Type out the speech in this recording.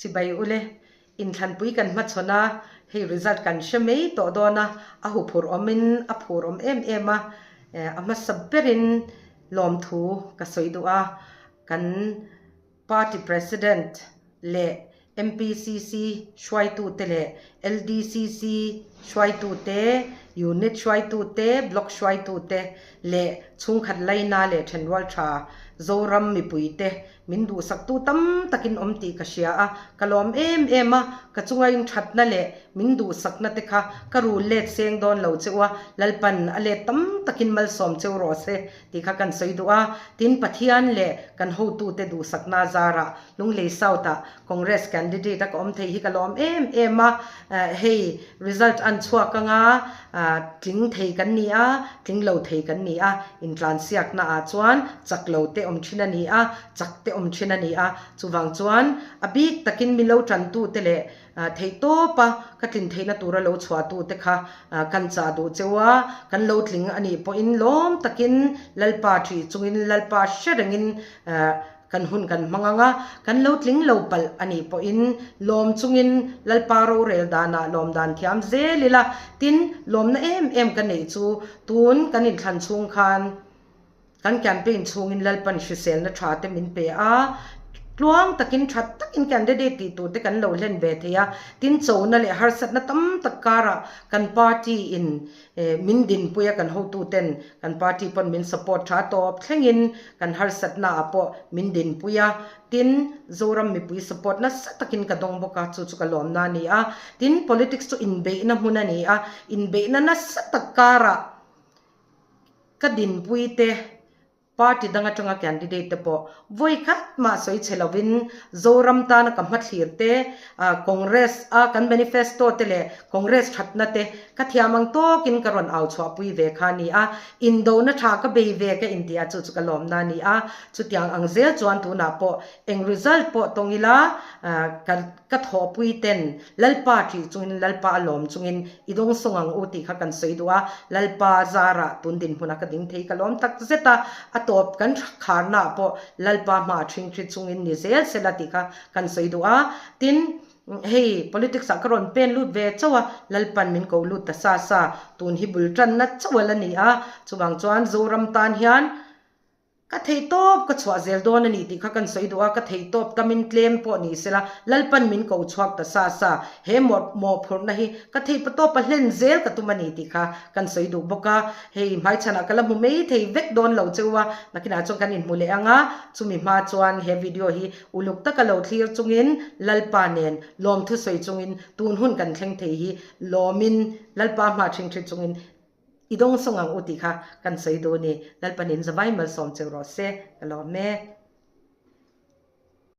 Chibai ule, inthlanpui kan hmachhawn a, hei result kan hre mai tawh dawn a, a huphurh awmin a phur awm em em a, a hmasa berin lawmthu ka sawi duh a, kan party president leh MPCC hruaitute leh LDCC hruaitute, unit hruaitute, block hruaitute leh chhungkhat laina leh thenrual tha Zoram mipuite Min duhsaktu tam takin awm tih ka hria a, ka lawm em em a, ka chunga inthatna leh min duhsakna te kha ka rul let seng dawn lo che u a, Lalpan a let tam takin malsawm cheu rawh se tih kha kan sawi duh a, tin Pathian leh kan hotute duhsakna zarah Lunglei South-ah Congress candidate a ka awm thei hi ka lawm em em a, hei result an chhuak anga tling thei kan ni a, tling lo thei kan ni a, intlansiakna ah chuan chak lo te awm thin a ni a, chak te awm thin a ni a, chuvang chuan a bik takin mi lo tantu te leh theihtawp a ka tlin theihna tura lo chhuahtu te kha kan chah duh cheu a, kan lo tling a nih pawhin lawm takin Lalpa ṭih chungin Lalpa hre rengin Kan hun kan hmang ang a, kan lo tling lo palh a nih pawhin lawm chungin Lalpa rorel danah lawm dan thiam zel ila, tin, lawmna em em ka neih chu tun kan inthlan chhung khan kan campaign chhungin Lalpan hriselna tha te min pe a, tluang takin tha takin candidate tih tur te kan lo hlen ve thei a, tin chona leh harsatna tam tak karah kan party in Min dinpui a kan hotuten kan party pawn min support tha tawp thlengin kan harsatna ah pawh min dinpui a, tin Zoram mipui support nasa takin ka dawng bawk a, chu chu ka lawmna a ni a. Tin politics chu inbeihna hmun a ni a, inbeihna nasa tak karah ka dinpui te Party dang atanga candidate te pawh vawi khat mah sawi chhe lovin Zoram tana ka hmathlir te, Congress a kan manifesto te leh Congress thatna te ka thiam ang tawkin ka rawn au chhuahpui ve kha a ni a, indona tha ka bei ve ka inti a, chu chu ka lawmna a ni a, chutiang ang zel chuan tunah pawh eng result pawh tawng ila ka Ka thawhpui ten Lalpa ṭih chungin Lalpa a lawm chungin i dawng sawng ang u tih kha kan sawi duh a, Lalpa zarah tun dinhmunah ka ding thei ka lawm tak zet a, a tawp kan kharnaah pawh Lalpa hmaah ṭhingṭhi chungin ni zel sela tih kha kan sawi duh a, tin, hei politics ah ka rawn pen lut ve chauh a, Lalpan min ko lut ta sa sa, tun hi bul ṭanna chauh a la ni a, chuvang chuan Zoram tan hian Ka theihtawp ka chhuah zel dawn a ni tih kha kan sawi duh a, ka theihtawp tamin tlem pawh ni sela, Lalpan min ko chhuak ta sa sa, he mawhphurhna hi ka theihpatawpa hlen zel ka tum a ni tih kha kan sawi duh bawk a, hei hmaichhanah ka la hmu mai thei vek dawn lo cheu a, nakinah chuan kan inhmu leh ang a, chumi hma chuan he video hi uluk taka lo thlir chungin Lalpa nen lawmthu sawi chungin tun hun kan thleng thei hi lawmin Lalpa hma ṭhingṭhi chungin I dawng sawng ang u tih kha kan sawi duh a ni. Lalpanin zavai malsawm cheu rawh se, ka lawm e.